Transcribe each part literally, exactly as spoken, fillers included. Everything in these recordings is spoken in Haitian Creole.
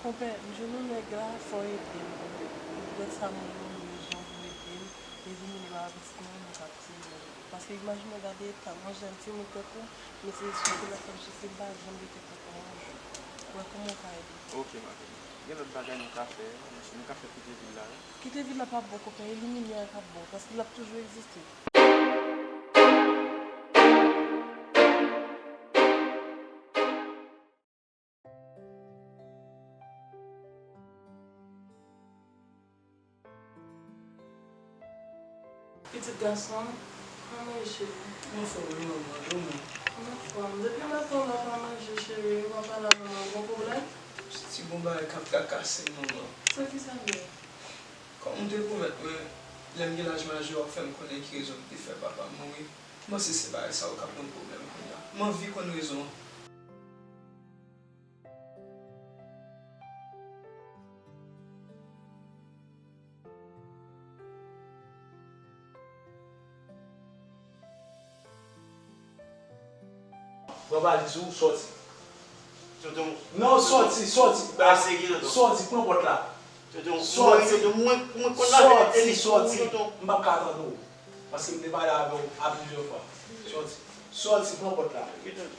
Konpè, m jwenn yon nèg la, fò w ede m. Li prèt sa mwen menm bezwen pou ede m. Elimine m avèk ti manman k ap tire m. Paske imajine w gade eta manzè m, timoun tankou m, men se sou ki l ap fè m soufri, m pa janm gen kèk kontan yon jou. Wè kòman w ka ede m. Ok, ma belle. Gen lòt bagay nou ka fè, nou ka fè kite vil la, wi. Kite vil la p ap bon, konpè, elimine a k ap bon, paske l ap toujou egziste. Pitit gason, kòman w ye, cheri? M anfòm wi, manman, e ou menm? M anfòm. Depi maten w la pa manje, cheri, ou pa pale avè m, ou gen pwoblèm? Se ti bon bagay k ap trakase m, manman. Sa ki sa, bebe? Kòm ou te pwomèt mwen, lè m gen laj majè, w ap fè m konnen ki rezon ki te fè papa m mouri. M panse se bagay sa yo k ap ban m pwoblèm kounye a. M anvi konn rezon an. Pran valiz ou, sòti. Tonton. Non, sòti, sòti. Ba serye, tonton. Sòti, pran pòt la. Tonton, sòti. Mwen, tonton, mwen, mwen konn laverite li sou ou, tonton. M p ap ka tann ou. Paske m te pale avè w a plizyè fwa. Sòti. Sòti, pran pòt la. Ok, tonton.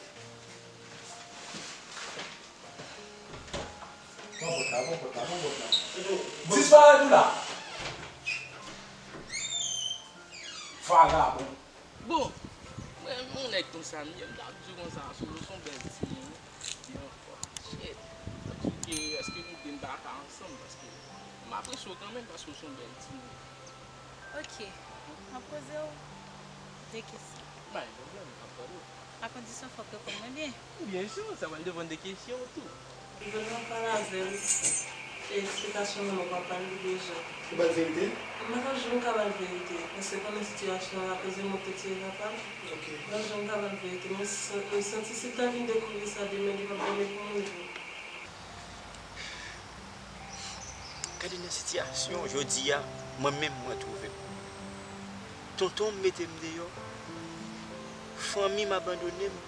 Pran pòt la, pran pòt la, pran pòt la. Disparèt ou la! Vagabon! Bon, mwen, yon nèg konsa m ye, m t ap di w konsa, Solo se yon bèl timoun, li anfòm. Shit! Tankou ke, èske nou de n pa ka ansanm, paske m apresye w kanmenm, paske w se yon bèl timoun. Ok, m ap poze w de kesyon. Pa gen pwoblèm, m ap tande w. A kondisyon fò w reponn mwen byen. Byen si, sa pral depann de kesyon w tou. Mwen pral pale avè l, e eksplikasyon manman papa l li bezwen. Ou ba l verite? M pa janm ka ba l verite, paske konnen sitiyasyon an, akoz li monte tire papa l. Ok. M pa janm ka ba l verite, men m san-, m santi si l ta vin dekouvri sa demen, li p ap dòmi pou moun jou. Gade nan sitiyasyon jodi a, mwen menm mwen twouve m. Tonton m mete m deyò, fanmi m abandone m,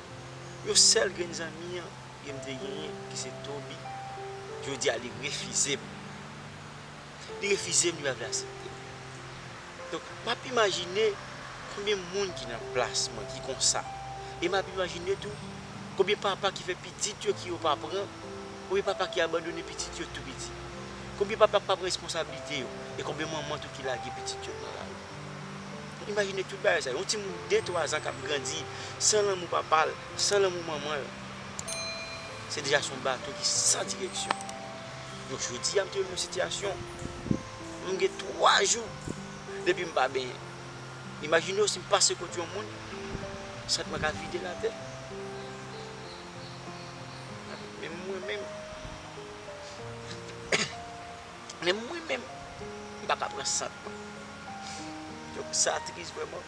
yon sèl grenn zanmi an ke m te genyen, ki se Toby, jodi a li refize m. Li refize m, li pa vle aksepte m. Donk, m ap imajine konbyen moun ki nan plas mwen ki konsa. E m ap imajine tou konbyen papa ki fè pitit yo ki yo pa pran, konbyen papa ki abandone pitit yo tou piti. Konbyen papa ki pa pran responsablite yo, e konbyen manman tou ki lage pitit yo nan lari. Imajine tout bagay sa yo. Yon timoun de twa zan k ap grandi san lanmou papa l, san lanmou manman l. Se deja se yon bato ki san direksyon. Donk, jodi a, m twouve m nan sitiyasyon, m gen twa jou depi m pa benyen. Imajine w si m pase kot yon moun, sant mwen ka vide l atè. Menm mwen menm, menm mwen menm, m pa ka pran sant mwen. Donk, sa tris vrèman.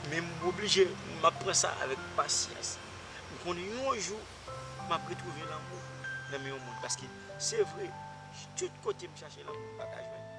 Men m oblije, m ap pran sa avèk pasyans. M konnen yon jou, m ap retwouve lanmou nan men yon moun. Paske, se vre, tout kote m chache lanmou, m pa ka jwenn.